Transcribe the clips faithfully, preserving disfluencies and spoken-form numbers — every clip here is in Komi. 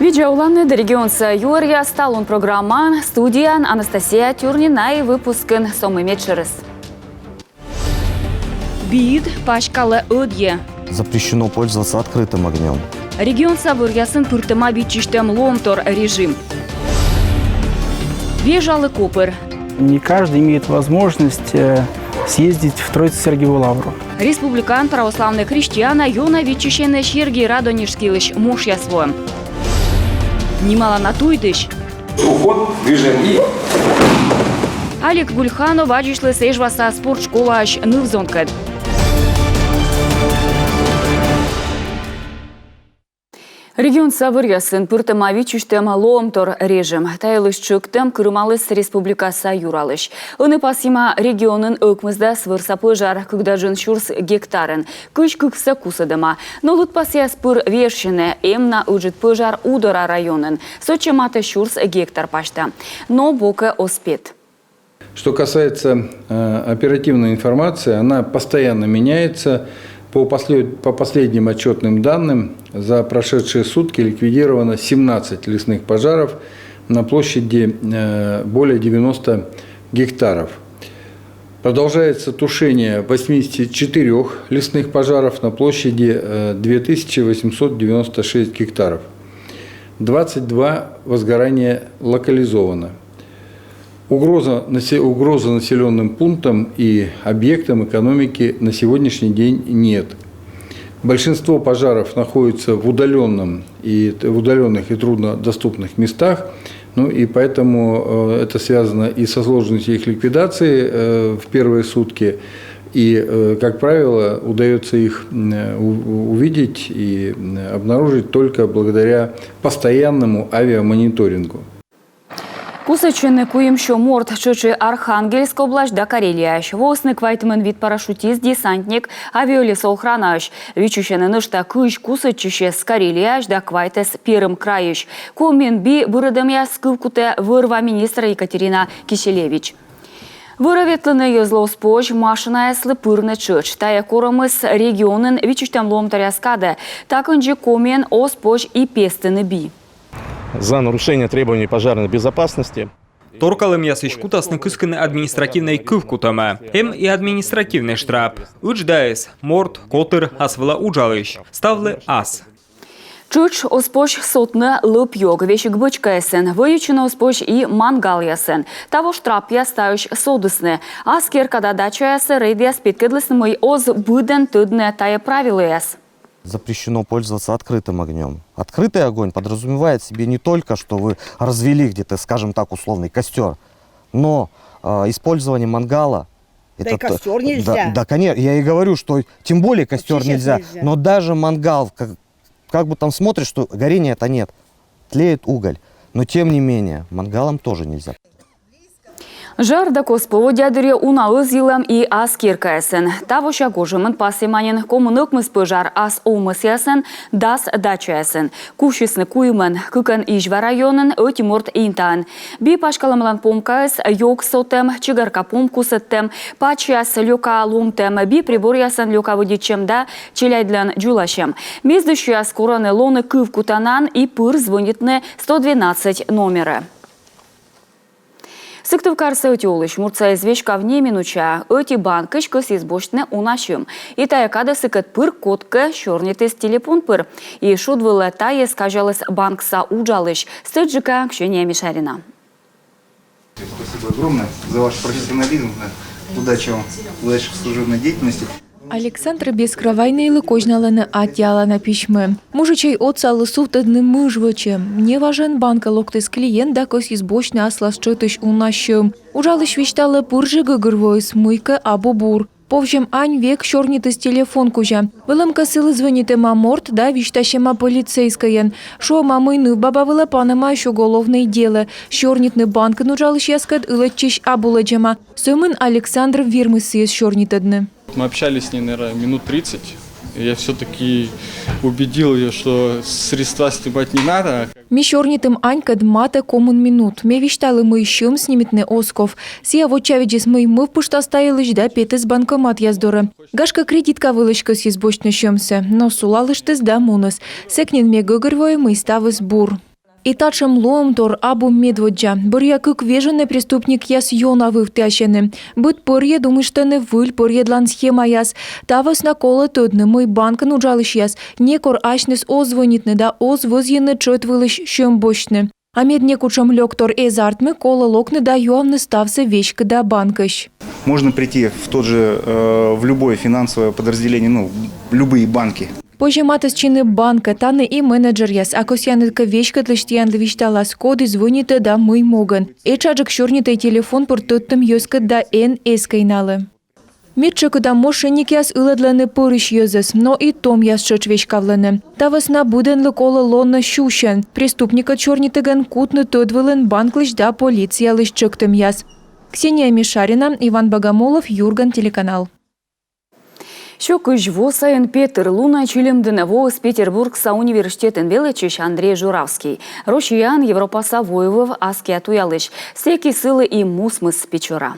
Видза оланныд! Регионса юӧръяс талун программаын. Студияын Анастасия Тюрнина. И выпускын со мый медшӧрыс. БИД паськалӧ ӧдйӧ. Запрещено пользоваться открытым огнём. Регионса вӧръясын пыртӧма виччысьтӧм лоӧмтор режим. Вежалы копыр. Не каждый имеет возможность, э, съездить в Троице-Сергиеву лавру. Республикаын православнӧй христиана ёна виччысьӧны Сергий Радонежскийлысь мощъяс воӧм. Нималана туйдысь. Уход, движение и... Алик Гульханов аддзысьліс Эжваса спорт школаысь ныв-зонкӧд. Регионса вӧръясын пыртӧма виччысьтӧм лоӧмтор режим. Та йылысь тшӧктӧм кырымаліс республикаса юралысь. Ӧні пасйӧма регионын ӧкмысдас вӧрса пӧжар кык да джын сюрс гектарын. Кызь кыксӧ кусӧдӧма. Но лыдпасъяс пыр вежсьӧны: эм на ыджыд пӧжар Удора районын. Сотчӧ матӧ сюрс гектар пасьта. Но бокӧ оз пет. Что касается, э, оперативной информации, она постоянно меняется. По послед-, по последним отчётным данным, за прошедшие сутки ликвидировано семнадцать лесных пожаров на площади, э, более девяноста гектаров. Продолжается тушение восьмидесяти четырёх лесных пожаров на площади, э, две тысячи восемьсот девяносто шесть гектаров. Двадцать два возгорания локализовано. Угроза насе-, угрозы населённым пунктам и объектам экономики на сегодняшний день нет. Большинство пожаров находится в удалённом и т-, в удалённых и труднодоступных местах. Ну и поэтому, э, это связано и со сложностью их ликвидации, э, в первые сутки. И, э, как правило, удаётся их, м, э, у-, у-, увидеть и, м, обнаружить только благодаря постоянному авиамониторингу. Кусӧдчӧны куим сё морт, тшӧтш и Архангельск область да Карелияысь. Воисны квайтымын вит парашютист, десантник, авиалесоохранаысь. Виччысьӧны нӧшта кызь кусӧдчысьӧс Карелияысь да квайтӧс Перым крайысь. Комиын би бырӧдӧмъяс кывкутӧ вӧр-ва министр Екатерина Киселевич. Вӧрӧ ветлыны йӧзлы оз позь, машинаяслы пырны тшӧтш. Тайӧ корӧмыс регионын виччысьтӧм лоӧмторъяс кадӧ. Та кындзи Комиын оз позь и пестыны би. За нарушение требований пожарной безопасности. Торкалӧмъясысь кутасны кыскыны административнӧй кывкутӧмӧ. Эм и административнӧй штрап. Ыдждаыс: морт, котыр, ас вылӧ уджалысь. Ставлы ас. Тшӧтш оз позь сотны лӧп-ёг, весиг бӧчкаясӧн. Вӧдитчыны оз позь и мангалъясӧн. Таво штрапъяс таысь содісны. Ас керка да дачаясӧ рейдъяс петкӧдлісны, мый оз быдӧн тӧдны тайӧ правилӧяс. Запрещено пользоваться открытым огнём. Открытый огонь подразумевает в себе не только, что вы развели где-то, скажем так, условный костёр, но, а, использование мангала. Да и это т-, костёр да, нельзя. Да, конечно, я и говорю, что тем более костёр нельзя, нельзя. Но даже мангал, как, как бы там смотришь, что горения-то нет, тлеет уголь. Но тем не менее, мангалом тоже нельзя. Жар да кос поводдя дырйи уна ӧзйылӧм и ас керкаясын. Тавося гожӧмын пасйӧма нин комын ӧкмыс пӧжар ас овмӧсъясын, дас дачаясын. Кувсисны куимӧн: кыкӧн Изьва районын, ӧти морт Интаын. Би паськалӧмлӧн помкаыс: ёг сотӧм, чигарка пом кусӧдтӧм, пачьяс лёка ломтӧм, би приборъясӧн лёка вӧдитчӧм да челядьлӧн дзулясьӧм. Мездысьяс корӧны лоны кывкутанаӧн и пыр звӧнитны сто двенадцать номерӧ. Сыктывкарса ӧти олысь муртса эз веськав неминучаӧ. Ӧти банкысь кӧсйис босьтны уна сьӧм. И тайӧ кадӧ сыкӧд пыр кодкӧ сёрнитіс телепон пыр. И шуд вылӧ тайӧс казяліс банкса уджалысь. Стӧчджыка Ксения Мишарина. Спасибо огромное за ваш профессионализм. Да. Удачи вам в дальнейшей служебной деятельности. Александр Бескровайнӧйлы козьналӧны аттьӧалана письмӧ. Мужичӧй отсаліс сувтӧдны мыж вӧчӧм. Неважӧн банкӧ локтіс клиент да кӧсйис босьтны аслас тшӧтысь уна сьӧм. Уджалысь висьталӧ, пыр жӧ гӧгӧрвоис, мыйкӧ абу бур. Повзьӧм ань век сёрнитіс телефон кузя. Вӧлӧмкӧ, сылы звӧнитӧма морт да висьтасьӧма полицейскӧйӧн. Шуӧма, мый нывбаба вылӧ панӧмаӧсь уголовнӧй делӧ. Сёрнитны банкын уджалысьяскӧд ылӧдчысь абу лэдзӧма. Сӧмын Александр вермис сійӧс сёрнитӧдны. Мы общались с ней, наверное, минут тридцать. Я всё-таки убедил её, что средства снимать не надо. Ми сёрнитім анькӧд матӧ комын минут. Ме висьталі, мый сьӧм снимитны оз ков. Сійӧ вочавидзис, мый мӧвпыштас та йылысь, да петіс банкоматъяс дорӧ. Гашкӧ, кредитка вылысь кӧсйис босьтны сьӧмсӧ, но сулалыштіс да муніс. Сэк нин ме гӧгӧрвои, мый ставыс бур. И татшӧм лоӧмтор абу медводдза. Бӧръя кык вежонӧ преступникъяс ёна вывтіасьӧны. Быд пӧрйӧ думыштӧны выль пӧрйӧдлан схемаяс. Та вӧсна колӧ тӧдны, мый банкын уджалысьяс некор асьныс оз звӧнитны да оз вӧзйыны тшӧт вылысь сьӧм босьтны. А мед некутшӧм лёктор эз артмы, колӧ локны да юавны ставсӧ веськыда банкысь. Можно прийти в тот же, э, в любое финансовое подразделение, ну, любые банки. Позьӧ матыстчыны банкӧ, тані и менеджеръяс, а кӧсъянныд кӧ веськӧдлысь, тіянлы висьталас, коді звӧнитӧ да мый могӧн. Этшаджык сёрнитӧй телефон пыр тӧдтӧм йӧзкӧд да эн эскӧй налы. Медтшӧкыда мошенникъяс ылӧдлӧны пӧрысь йӧзӧс, но и томъяс тшӧтш веськавлӧны. Та вӧсна быдӧнлы колӧ лоны сюсьӧн. Преступникӧд сёрнитігӧн кутны тӧд вылын банклысь да полициялысь тшӧктӧмъяс. Ксения Мишарина, Иван Богомолов, «Юрган» телеканал. Сё кызь во сайын Петыр лунӧ Чилимдінӧ воис Петербургса университетын велӧдчысь Андрей Журавский. Россияын Европаса войвыв аскиа туялысь. Сэки сылы и мусмис Печора.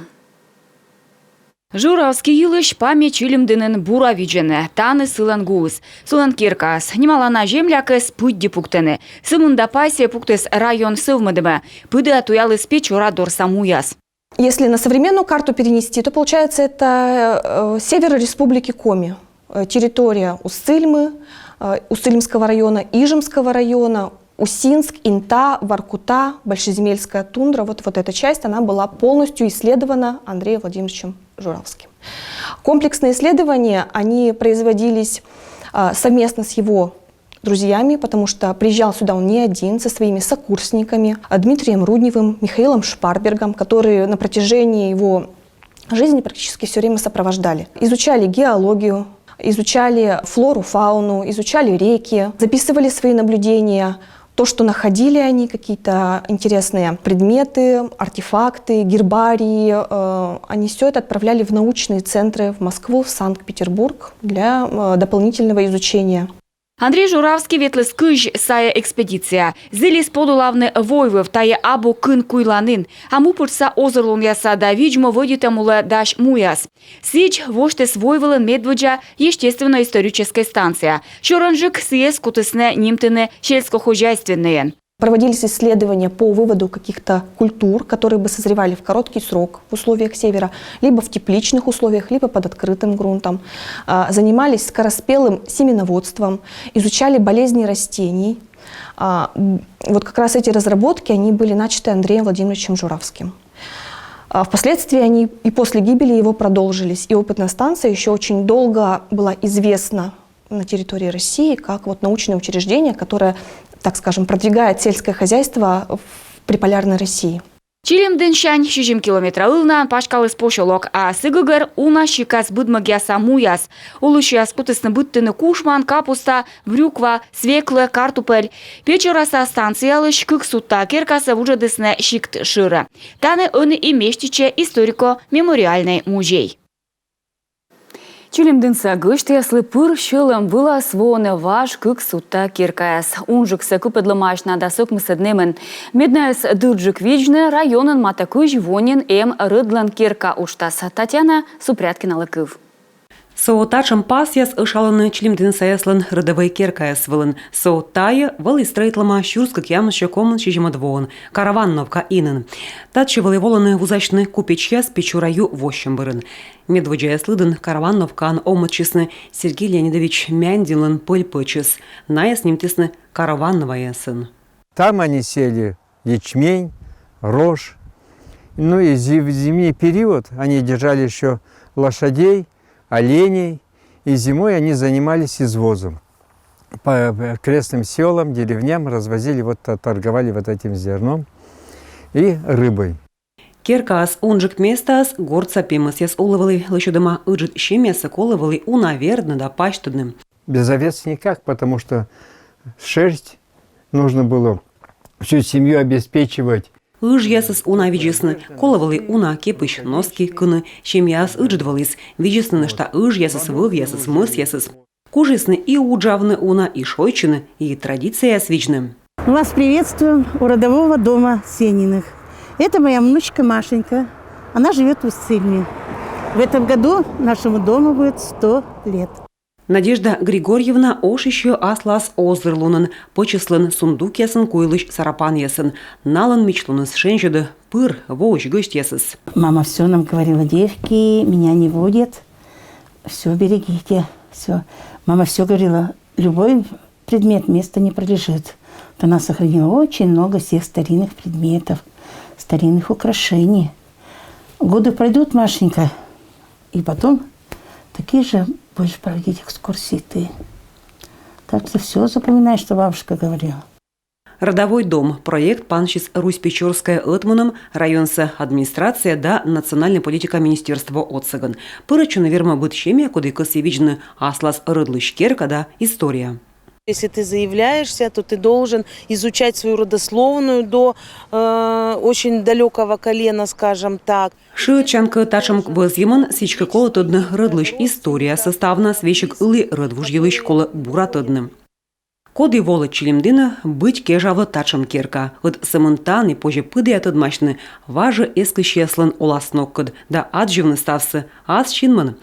Журавский йылысь память Чилимдінын бура видзӧны, тані сылӧн гуыс, сылӧн керкаыс. Нималана землякӧс пыдди пуктӧны. Сы мында пайсӧ пуктіс район сӧвмӧдӧмӧ, пыдіа туяліс Печора дорса муяс. Если на современную карту перенести, то получается это, э, север Республики Коми, э, территория Усть-Цильмы, э, Усть-Цилемского района, Ижемского района, Усинск, Инта, Воркута, Большеземельская тундра. Вот, вот эта часть, она была полностью исследована Андреем Владимировичем Журавским. Комплексные исследования, они производились, а, совместно с его друзьями, потому что приезжал сюда он не один, со своими сокурсниками, а, Дмитрием Рудневым, Михаилом Шпарбергом, которые на протяжении его жизни практически всё время сопровождали. Изучали геологию, изучали флору, фауну, изучали реки, записывали свои наблюдения, то, что находили они, какие-то интересные предметы, артефакты, гербарии, э, они всё это отправляли в научные центры, в Москву, в Санкт-Петербург для, э, дополнительного изучения. Андрей Журавский ветліс кызь сайӧ экспедицияӧ. Зілис подулавны войвыв, тайӧ абу кын куйланін, а му пытшса озырлунъяса да видз-му вӧдитӧм улӧ дась муяс. Сідз, восьтіс войвылын медводдза естественно-историческӧй станция. Сёрӧнджык сійӧс кутісны нимтыны сельскохозяйственнӧйӧн. Проводились исследования по выводу каких-то культур, которые бы созревали в короткий срок в условиях севера, либо в тепличных условиях, либо под открытым грунтом. А, занимались скороспелым семеноводством, изучали болезни растений. А, м, вот как раз эти разработки, они были начаты Андреем Владимировичем Журавским. А, впоследствии они и после гибели его продолжились. И опытная станция ещё очень долго была известна на территории России как вот научное учреждение, которое, так скажем, продвигает сельское хозяйство в приполярной России. Чилимдінсянь сизим километра ылнаын паськаліс посёлок, а сы гӧгӧр уна сикас быдмӧгъяса муяс. Олысьяс кутісны быдтыны кушман, капуста, брюква, свеклӧ, картупель. Печораса станциялысь кык судта керкасӧ вуджӧдісны сикт шӧрӧ. Тані ӧні и меститчӧ историко-мемориальнӧй музей. Чилимдінса гӧсьтъяслы пыр сьӧлӧм вылас воӧны важ кык судта керкаяс. Унджыксӧ кыпӧдлӧмаӧсь на дас ӧкмысӧд нэмын. Мед найӧс дырджык видзны, районын матӧ кызь во нин эм рӧдлӧн керка уджтас. Татьяна Супряткиналы кыв. Со татшӧм пасъяс ӧшалӧны чилимдінсаяслӧн рӧдӧвӧй керкаяс вылын. Со тайӧ вӧлі стрӧитлӧма сюрс кӧкъямыссё комын сизимӧд воын Караванновка инын. Татчӧ вӧлі волӧны вузасьны купечьяс Печора ю воссьӧм бӧрын. Медводдзаяс лыдын Караванновкаын овмӧдчисны Сергей Леонидович Мяндинлӧн пӧль-пӧчыс. Найӧс нимтісны Караванноваясӧн. Там они сеяли ячмень, рожь. Ну и зим-, в зимний период они держали ещё лошадей, оленей. И зимой они занимались извозом. По, по окрестным сёлам, деревням развозили, вот, та-, торговали вот этим зерном и рыбой. Керкаас унджык местаас гортса пемӧсъяс улӧ вӧлі лӧсьӧдӧма. Ыджыд семьясӧ колӧ вӧлі уна вердны да пасьтӧдны. Без овец никак, потому что шерсть нужно было всю семью обеспечивать. Ыжъясӧс уна видзисны, колӧ вӧлі уна кепысь носки кыны. Семьяыс ыджыд вӧліс, видзисны нӧшта ыжъясӧс, вӧвъясӧс, мӧсъясӧс. Кужисны и уджавны уна, и шойччыны, и традицияяс видзны. Мы вас приветствуем у родового дома Сениных. Это моя внучка Машенька. Она живёт в Усть-Цильме. В этом году нашему дому будет сто лет. Надежда Григорьевна ошйысьӧ аслас озырлунӧн, пӧчӧслӧн сундукъясын куйлысь сарапанъясӧн. Налӧн мичлуныс шензьӧдӧ пыр воысь гӧсьтъясӧс. Мама все нам говорила: девки, меня не будет, все берегите, все. Мама все говорила: любой предмет место не пролежит. Вот она сохранила очень много всех старинных предметов, старинных украшений. Годы пройдут, Машенька, и потом такие же будешь проводить экскурсии ты. Так что все запоминай, что бабушка говорила. «Родовой дом» проект пансис «Русь Печорская» ӧтмунӧм, районса администрация да национальнӧй политика министерство отсӧгӧн. Пырӧдчыны вермӧ быд семья, коді кӧсйӧ видзны аслас рӧдлысь керка да история. Если ты заявляешься, то ты должен изучать свою родословную до э, очень далекого колена, скажем так. Шыӧдчан кӧ татшӧм вӧзйӧмӧн, сідзкӧ колӧ тӧдны рӧдлысь история, ставнас весиг ылі рӧдвуж йылысь колӧ бура тӧдны. Коді волӧ Чилимдінӧ, быть кежавлӧ татшӧм керка. Ӧд сӧмын тані позьӧ пыдіа тӧдмасьны важӧ эскысьяслӧн оласногкӧд да аддзывны ставсӧ ас синмӧн.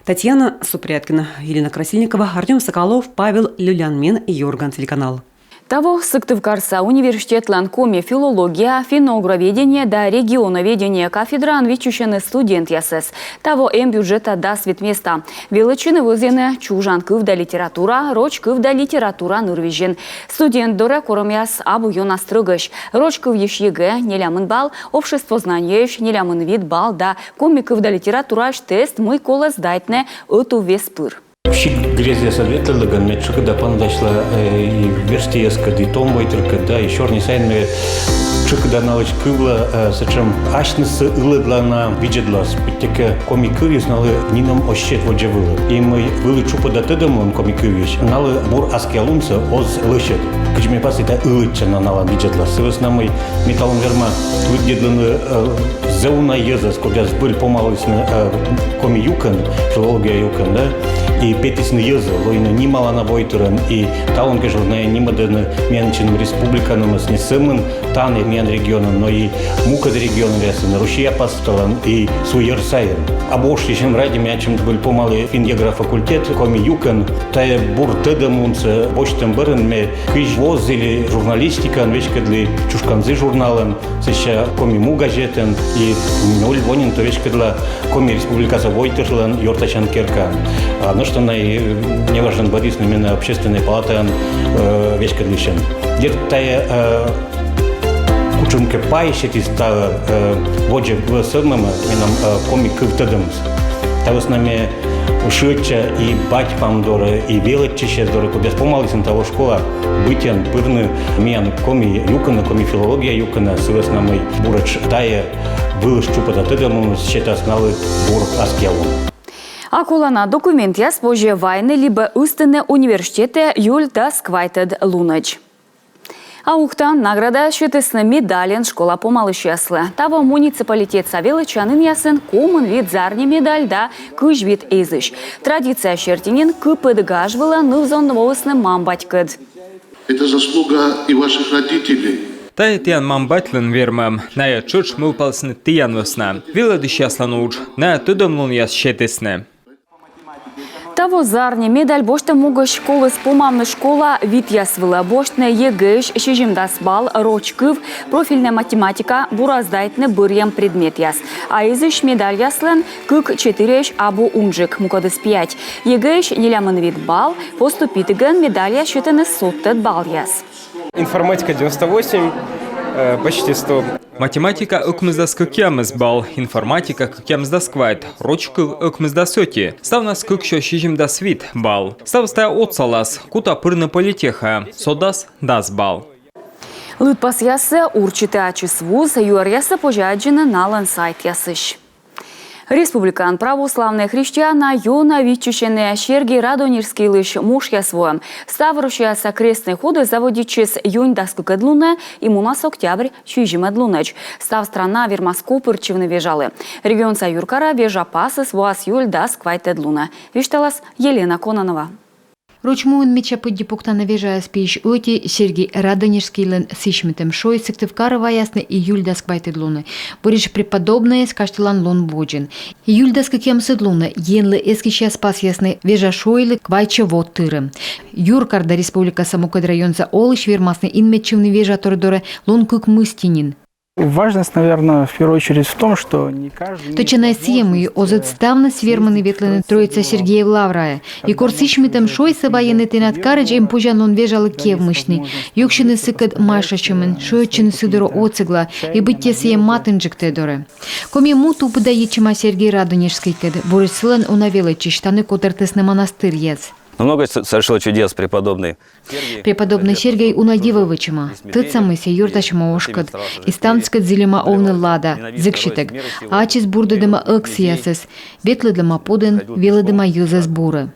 Татьяна Супрядкина, Елена Красильникова, Артём Соколов, Павел Люлянмен, «Юрган» телеканал. Таво Сыктывкарса университетлӧн коми филология, финно-угроведение да регионоведение кафедраын виччысьӧны студентъясӧс. Таво эм бюджета дас вит места. Велӧдчыны вӧзйӧны чужан кыв да литература, роч кыв да литература нырвизьын. Студент дорӧ корӧмъяс абу ёна стрӧгӧсь. Роч кывйысь ЕГЭ — нелямын балл, обществознаниеысь — нелямын вит балл да коми кыв да литератураысь тест, мый колӧ сдайтны ӧтуввез пыр. Сикт-грездъясӧд ветлӧдлігӧн ме тшӧкыда паныдасьла, э, и верстьӧяскӧд, и том войтыркӧд, да, и сёрни сайын ме тшӧкыда налысь кывла, э, сэтшӧм асьнысӧ ылӧдлана видзӧдлас. Быттьӧкӧ коми кывйыс налы нинӧм оз сет водзӧ вылӧ. И мый вӧлі тшупӧда тӧдӧмлун коми кывйысь, налы бур аскиа лунсӧ оз лӧсьӧд. Кыдз ме пасйи, тайӧ ылӧдчана налӧн видзӧдлас. Сы вӧсна мый ме талун верма лыддьӧдлыны, э, зэв уна йӧзӧс, кодъяс збыль помалісны, э, коми юкӧн, филология юкӧн, да, и петісны йӧзӧ, лоины нималана войтырӧн, и талун кежлӧ найӧ нимӧдӧны миянлысьным республиканымӧс не сӧмын тані миян регионын, но и мукӧд регионъясын, Россия пасдалан и со йӧр сайын. Абу ошйысьӧм ради ме ачым збыль помалі финн-йӧгра факультет коми юкӧн. Тайӧ бур тӧдӧмлунсӧ босьтӧм бӧрын ме кызь во зілі журналистикаӧн, веськӧдлі «Чушканзі» журналӧн, сэсся «Коми му» газетӧн, и нёль во нин то веськӧдла Коми Республикаса войтырлӧн ёртасян керкаӧн. А нӧшта на и, э, неважӧн бӧрйисны менӧ Общественнӧй палатаӧн, э, веськӧдлысьӧн. Дерт, тайӧ, э, кутшӧмкӧ пай сетіс та, э, водзӧ вылӧ сӧвмӧмӧ менам, э, коми кыв тӧдӧмыс. Та вӧсна ме шыӧдча и бать-мам дорӧ, и велӧдчысьяс дорӧ, кодъяс помалісны таво школа бытьӧн пырны миян коми юкӧнӧ, коми филология юкӧнӧ, сы вӧсна мый буретш тайӧ вылыс тшупӧда тӧдӧмлуныс сетас налы бур аскиа лун. А колана документъяс позьӧ вайны либӧ ыстыны университетӧ июль дас квайтӧд лунӧдз. А Ухтаын наградаӧс сетісны медальӧн школа помалысьяслы. Таво муниципалитетса велӧдчанінъясын комын вит зарни медаль да кызь вит эзысь. Традиция серти нин кыпыд гаж вылӧ ныв-зон волісны мам-батькӧд. Это заслуга и ваших родителей. Тайӧ тіян мам-батьлӧн вермӧм. Найӧ тшӧтш мӧвпалісны тіян вӧсна. Велӧдысьяслӧн удж. Найӧ тӧдӧмлунъяс сетісны. Таво зарни медаль босьтӧм могысь коліс помавны школа витъяс вылӧ, босьтны ЕГЭ-ысь сизимдас балл, роч кыв, профильнӧй математика, бура сдайтны бӧрйӧм предметъяс. А эзысь медальяслӧн кык четыреысь абу унджык, мукӧдыс пять. ЕГЭ-ысь нелямын вит балл, поступитігӧн медальяс сетӧны содтӧд баллъяс. Информатика девяносто восемь, э, почти сто. Математика ӧкмысдас кӧкъямыс балл, информатика кӧкъямысдас квайт, роч кыв ӧкмысдас ӧти, ставнас кыксё сизимдас вит балл. Ставыс тайӧ отсалас, кута пырны политехӧ, содас дас балл. Лыдпасъяссӧ урчитӧ ачыс вуз, юӧръяссӧ позьӧ аддзыны налӧн сайтъясысь. Республикаын православнӧй христиана ёна виччысьӧны Сергий Радонежскийлысь мощъяс воӧм. Ставроссияса крестнӧй ходыс заводитчис юнь дас кыкӧд лунӧ и мунас октябрь сизимӧд лунӧдз. Став страна вермас копыртчывны вежалы. Регионса юркарӧ вежа пасыс воас июль дас квайтӧд лунӧ. Висьталас Елена Кононова. Роч муын медся пыдди пуктана вежаяс пиысь ӧти, Сергий Радонежскийлӧн сісьмытӧм шой, Сыктывкарӧ ваясны июль дас квайтӧд лунӧ. Буретш преподобнӧйӧс казьтылан лун водзын. Июль дас кӧкъямысӧд лунӧ Енлы эскысьяс пасъясны вежа шойлы квайтсё во тырӧм. Юркар да республикаса мукӧд районса олысь вермасны инмӧдчывны вежатор дорӧ лун кык мысти нин. Важность, наверное, в первую очередь в том, что не каждый... Тӧдчана сійӧ, мый оз ӧд ставныс вермыны ветлыны Троица-Сергиев лавраа. И кор сісьмытӧм шойсӧ вайӧны тэнад карӧдз, эм позянлун вежалы кевмысьны, юксьыны сыкӧд майшасьӧмӧн, шыӧдчыны сы дорӧ отсӧгла, и быттьӧ сійӧ матынджык тэ дорӧ. Коми му тупыда йитчӧма Сергий Радонежскийкӧд, буретш сылӧн уна велӧдчысь тані котӧртісны монастыръяс. Много с-, совершил чудес преподобный. Преподобнӧй Сергий уна диво вӧчӧма. Тӧдса, мый сійӧ ёртасьӧма ошкӧд, и ставныскӧд зільӧма овны лада, зыксьытӧг, ачыс бурдӧдӧма ӧксыясӧс, ветлӧдлӧма подӧн, велӧдӧма йӧзӧс бурӧ.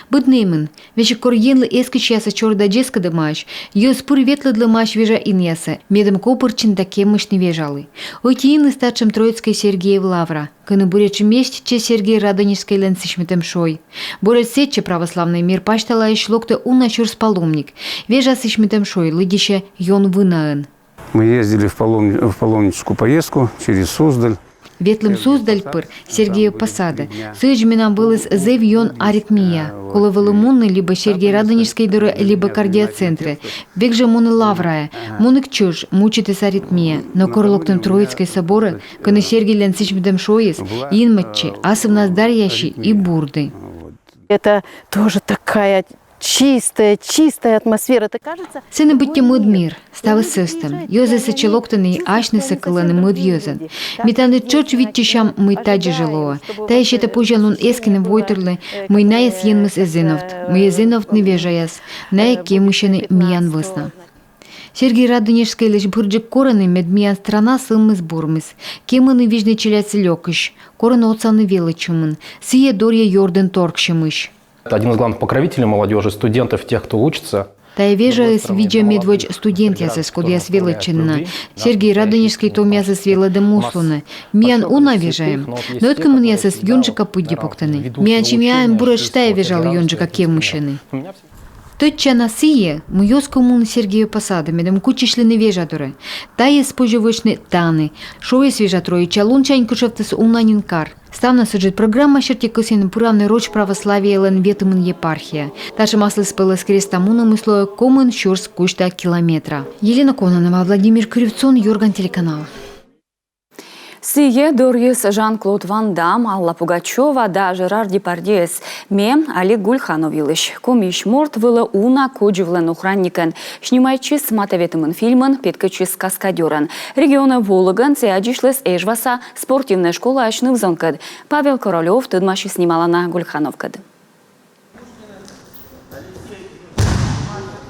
Быд нэмын, весиг кор Енлы эскысьясӧс чорыда дзескӧдӧмаӧсь, йӧз пыр ветлӧдлӧмаӧсь вежа инъясӧ, медым копыртчыны да кевмысьны вежалы. Ӧти иныс татшӧм Троицкӧй Сергиев лавра, кӧні буретш меститчӧ Сергий Радонежскийлӧн сісьмытӧм шой. Буретш сэтчӧ православнӧй мир пасьталаысь локтӧ уна сюрс паломник. Вежа сісьмытӧм шой лыддьысьӧ ён вынаӧн. Мы ездили в палом-, в паломническую поездку через Суздаль. Ветлім Суздаль пыр, Сергиев Посадӧ. Сыӧдз менам вӧліс зэв ён аритмия. Колӧ вӧлі мунны либӧ Сергий Радонежский дорӧ, либӧ кардиоцентрӧ. Век жӧ муні лавраӧ. Мунігӧн чӧж, мучитіс аритмия. Но кор локтім Троицкӧй соборӧ, кӧні Сергийлӧн сісьмытӧм шойыс, инмӧдчи, асывнас даръясьӧ и бурді. Это тоже такая чистая, чистая атмосфера. Это кажется... Сэні быттьӧ мӧд мир, ставыс сӧстӧм. Йӧзыс сэтчӧ локтӧны, асьныс кылӧны мӧд йӧзӧн. Ми тані тшӧтш виччысям, мый тадзи жӧ лоӧ. Тайӧ сетӧ позянлун эскыны войтырлы, мый найӧс Енмыс эз эновт, мый эз эновтны вежаяс. Найӧ кевмысьӧны миян вӧсна. Сергий Радонежскийлысь пырджык корӧны, мед миян страна сӧвмис-бурмис. Кемӧны видзны челядьсӧ лёкысь, корӧны отсавны велӧдчӧмын. Сійӧ дорйӧ ёрдын торксьӧмысь. Это один из главных покровителей молодёжи, студентов, тех, кто учится. Тайӧ вежаыс видзӧ медводз студентъясӧс, кодъяс велӧдчӧны на. Сергий Радонежский томъясӧс велӧдӧ муслунӧ. Миян уна вежа эм. Но ӧткымынъясӧс ёнджыка пыдди пуктӧны. Миян семьяын буретш тайӧ вежалы ёнджыка кевмысьӧны. Тӧдчана сійӧ, мый оз ков мунны Сергиев Посадӧ, медым кутчысьлыны вежа дорӧ. Тайӧс позьӧ вӧчны тані. Шойыс вежа Троица лунсянь кытшовтіс уна нин кар. Ставнас ыджыд программа серти кӧсйӧны пыравны роч православиелӧн ветымын епархияӧ. Татшӧм аслыспӧлӧс креста мунӧмыс лоӧ комын сюрс кузьта километра. Елена Кононова, Владимир Кривцун, Юрган телеканал. Сійӧ дорйис Жан-Клод Ван Дамм, Алла Пугачёва да Жерар Депардьеӧс. Ме Алик Гульханов йылысь. Комиысь морт вӧлі уна кодзувлӧн охранникӧн. Снимайтчис матӧ ветымын фильмын, петкӧдчис каскадёрӧн. Регионӧ волігӧн сійӧ аддзысьліс Эжваса спортивнӧй школаысь ныв-зонкӧд. Павел Королёв тӧдмасис нималана Гульхановкӧд.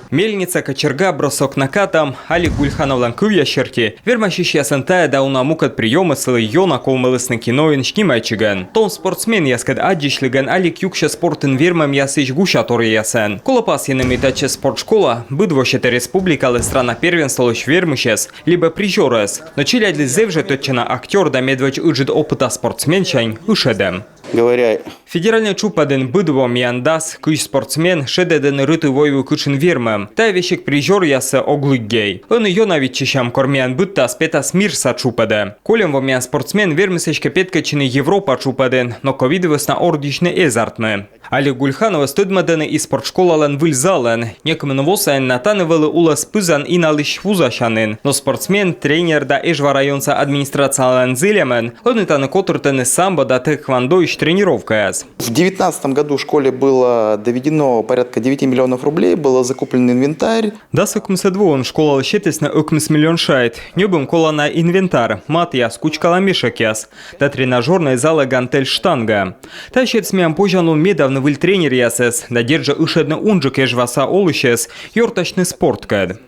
Мельница, кочерга, бросок накатом. Алик Гульхановлӧн кывъяс серти, вермасьысьяслӧн тайӧ да уна мукӧд приёмъяс сылы ёна ковмылісны киноын снимайтчигӧн. Том спортсменъяскӧд аддзысьлігӧн Алик юксьӧ спортын вермӧмъясысь гусяторъясӧн. Колӧ пасйыны, мый татчӧс спортшкола быд во сетӧ республикалы страна первенстволысь вермысьӧс либӧ призёрӧс. Но челядьлы зэв жӧ тӧдчана актёр да медводз ыджыд опыта спортсменсянь ышӧдӧм. Говоря... Федеральнӧй тшупӧдын быд во миян дас-кызь спортсмен шедӧдӧны Рытыв-Войвыв кытшын вермӧм. Тайӧ весиг призёръяссӧ ог лыддьӧй. Ӧні ёна виччысям, кор миян быдтас петас мирса тшупӧдӧ. Кольӧм во миян спортсмен вермис эськӧ петкӧдчыны Европа тшупӧдын, но ковид вӧсна ордйысьны эз артмы. Алик Гульхановӧс тӧдмӧдӧны и спортшколалӧн выль залӧн. Некымын во сайын на тані вӧлі улӧс пызан иналысь вузасянін. Но спортсмен, тренер да Эжва районса администрациялӧн зільӧмӧн ӧні тані котыртӧны самбо да тхэквондоысь тренировкаяс. В девятнадцатом году в школе было доведено порядка девяти миллионов рублей, было закуплен инвентарь. Дас ӧкмысӧд воын школалы сетісны ӧкмыс миллион шайт. Ньӧбим колана инвентарь, матъяс, кучкала мешӧкъяс да тренажёрнӧй залӧ гантель, штанга. Тайӧ сетіс миян позянлун медавны выль тренеръясӧс да, дерт жӧ, ышӧдны унджык Эжваса олысьӧс ёртасьны спорткӧд.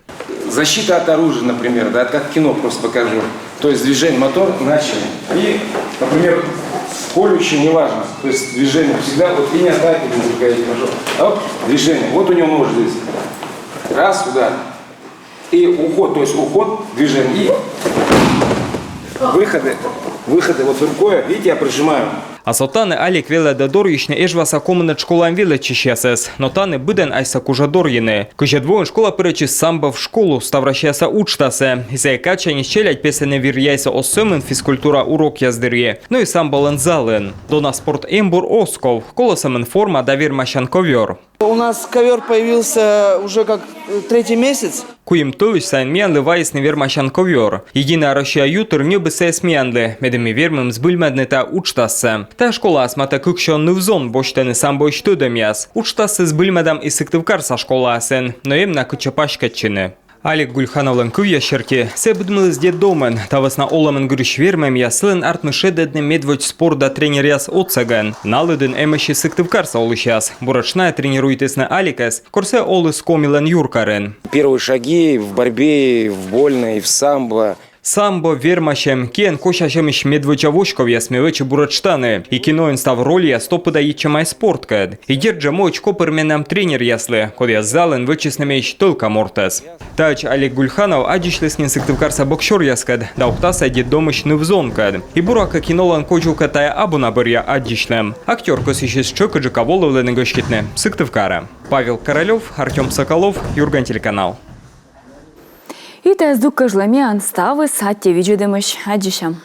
Защита от оружия, например, да, как в кино просто покажу. То есть движение, мотор, начали. И, например, колющий, неважно. То есть движение всегда, вот линия атаки, не только я держу. Оп, движение. Вот у него нож здесь. Раз, сюда. И уход, то есть уход, движение. И выходы, выходы вот рукой, видите, я прижимаю. А со тані Алик велӧдӧ дорйысьны Эжваса комынӧд школаын велӧдчысьясӧс. Но тані быдӧн асьсӧ кужӧ дорйыны. Кызьӧд воын школа пырӧдчис «Самбо в школу» ставроссияса уджтасӧ. И сійӧ кадсяньыс челядь песӧны вир яйсӧ оз сӧмын физкультура урокъяс дырйи, но и самболӧн залын. Дона спорт эмбур оз ков, колӧ сӧмын форма да вермасян ковёр. У нас ковёр появился уже как, э, третий месяц. Куим тӧлысь сайын миянлы вайисны вермасян ковёр. «Единая Россия» ютыр ньӧбис сійӧс миянлы, медым ми вермим збыльмӧдны тайӧ уджтассӧ. Тайӧ школаас матӧ кыксё ныв-зон босьтӧны самбоысь тӧдӧмъяс. Уджтассӧ збыльмӧдам и Сыктывкарса школаясын, но эм на кытчӧ паськӧдчыны. Алик Гульхановлӧн кывъяс серти, сійӧ быдмыліс детдомын. Та вӧсна олӧмын гырысь вермӧмъяс сылӧн артмис шедӧдны медводз спорт да тренеръяс отсӧгӧн. На лыдын эмӧсь и Сыктывкарса олысьяс. Буретш найӧ тренируйтісны Аликӧс, кор сійӧ оліс Комилӧн юркарын. Первые шаги в борьбе, и в вольной, и в самбо. Самбо, вермасьӧм, киӧн косясьӧмысь медводдза воськовъяс ме вӧчи буретш тані. И киноын став рольяс топыда йитчӧмаӧсь спорткӧд. И дерт жӧ, мойӧдз копыр менам тренеръяслы, кодъяс залын вӧчисны меысь тӧлка мортӧс. Таӧдз Алик Гульханов аддзысьліс нин Сыктывкарса боксёръяскӧд да Ухтаса детдомысь ныв-зонкӧд. И, буракӧ, кинолӧн кодзувкӧд тайӧ абу на бӧръя аддзысьлӧм. Актёр кӧсйысис тшӧкыджыка волывлыны гӧститны Сыктывкарӧ. Павел Королёв, Артём Соколов, «Юрган» телеканал. И тайӧ здук кежлӧ миян ставыс. Аттьӧ видзӧдӧмысь. Аддзысьлам.